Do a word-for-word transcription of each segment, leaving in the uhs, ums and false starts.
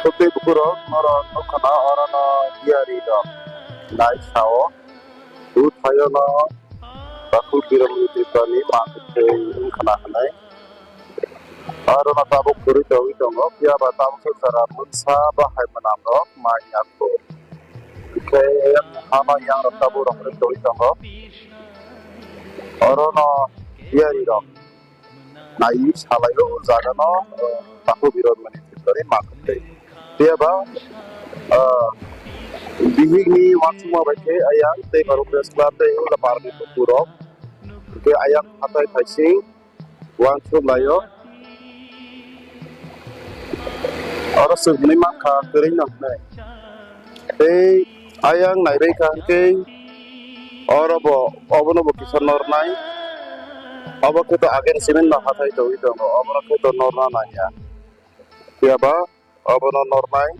Tei bukurok norok nukha na orono diyari rok nai sao. Bwthaio no Takhuk Biromani Tripurani mangkhwtwi wngkha na hwnwi. Orono tabuk kwrwi tongwi tongo, phiya ba tabuk khe jora mungsa ba hai mwnam rok mai ya kho. Hwnkhe yang hama yang rok tabuk rok kwrwi tongwi tongo. Orono diyari rok naiwi salaio o jaga no, eh, Takhuk Biromani Tripurani mangkhwtwi. Phiya ba, eh, bihik ni uansukma bai khe ayang tei Bharat Press Club tei Ula Park ni bukurok. Hwnkhe ayang hatai phaising uansuk laio. Oro chwng hwnwi mankha kwrwi no hwnwi. Tei ayang naibai kha hwnkhe oro bo obono bo kisa nornai. Obo khe to again cement no hathai tongwi tongo, obono khe to norna nangya. Phiya ba obono nornai,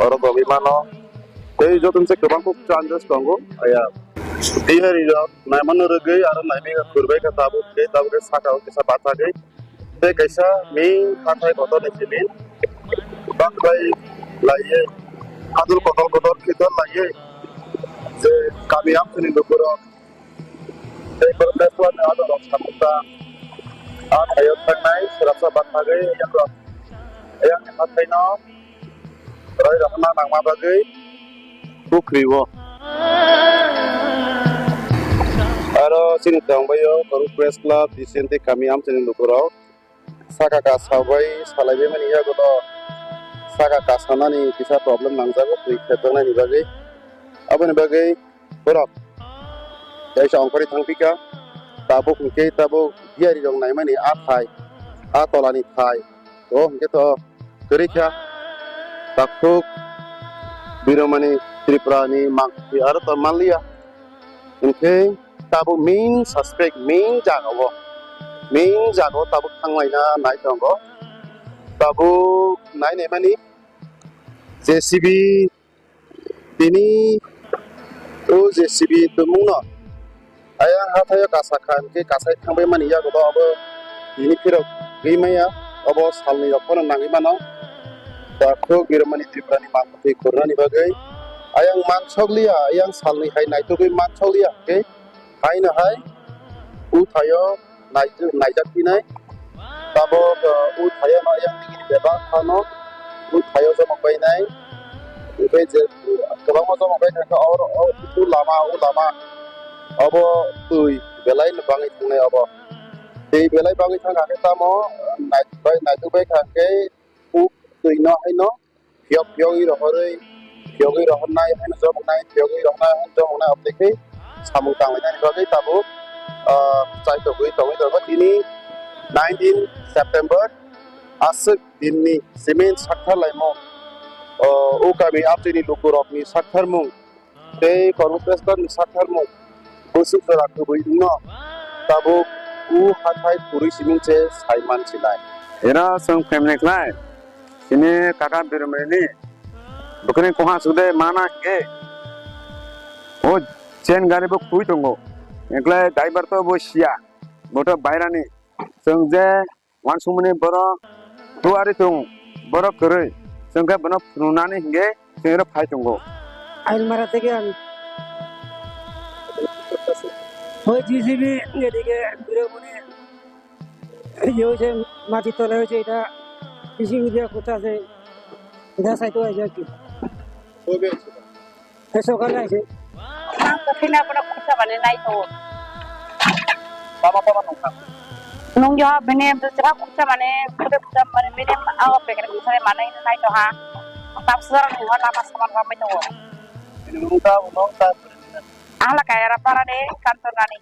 oro tongwi mano. Tei joto se kwbang kuk changes tongo, aya. Diyari rok naimano rwgwi aro naibai kha, kwrwbai kha tabuk, tei tabuk khe saka o kisa bathagwi. Tei kaisa ming khathai kotor ni simi baklai laiye, hadul kotor kotor khitor laiye, je kami amchini lukurok tei borok tei phwlani adorok samung ta. A thaio thangnai srapsa bathagwi yang rok, yang ni hathai no roi rok na nangma bagwi bukri o. Aro chini tongbaio Borok Press Club, D C N tei kami amchini lukurok saka kasa bai salaibai mani yago no saka kasanani kisa problem nangjago twi khepjaknani bagwi. Aboni bagwi borok kaisa ongkhorwi thangpikha, tabuk hwnkhe tabuk diyari rok naimani a thai, a tolani thai, o hwnkhe to kwrwi kha, takhuk Biromani Tripurani mangkhwtwi aro to manliya. Hwnkhe tabuk main suspect, main jaga o, main jaga o tabuk thanglaina nai tongo. Tabuk nai naimani J C B tini o J C B tongmungno ayang hathaio kasa kha hwnkhe kasai thangbai mani yago bo abo tini phirok gwi maya, obo salni rok phano nangwi mano. Takhuk Biromani Tripurani mangkhwtwi khornani bagwi ayang mansokliya, ayang salni hai naitugwi mansokliya hwnkhe haino hai bwthaio nai-, naijak phinai. Tabuk, uh, o thaio no yang digi bebak phano o thaio jomok bai nai. Hwnkhe je kwbangma jomok bai thangkha oro, o, o lama, o lama. Obo twi belai no bangwi thangnai obo. Twi belai bangwi thangkha khe tamo, uh, nai-, bai naituk bai kha khe o twi no haino phiyok phiyogwi rohorwi, phiyogwi rohornai haino jomoknai, phiyogwi rohornai haino jomoknai, obotwi khe samung tanglainani bagwi tabuk, ah, chaitogwi tongwi tongo. Tini nineteen September, aswk dinni cement saktharlaimung, o, o kami amchaini lukurokni saktharmung, tei Kormo Press Club ni saktharmung bwswk jora kwbwi wngno tabuk o hathai kwrwi siming se sai man sinai. Era chwng family khlai, sini kaka Biromani ni bwkhwni koha sude mana hwnkhe o chain gari bo khwi tongo, hwnkhe driver to bo siya, bo to bairani. Chwng je Wansukmani borok tuari tongo, borok kwrwi. Chwng khe bono phunuknani hinkhe chwng oro phai tongo. Ailmara theke ang. Hoi G C B এদিকে বিরোধী হয়েছে, মাটির তলায় হয়েছে এটা, কৃষি বিভাগ কোথা আছে, এটা চাইতে হয়েছে আর কি। কবে হয়েছে? Eso ka lai se. Ang ko thina kono khursa mane nai to. Tama tama nungkha. Nung yo bini em to chaka khursa mane khursa khursa mane bini ang ko pekre khursa mane nai to ha. Tap sara nung ha nama saman ramai to. Nung ta nung ta. Ang la kaya ra para de kantor nani.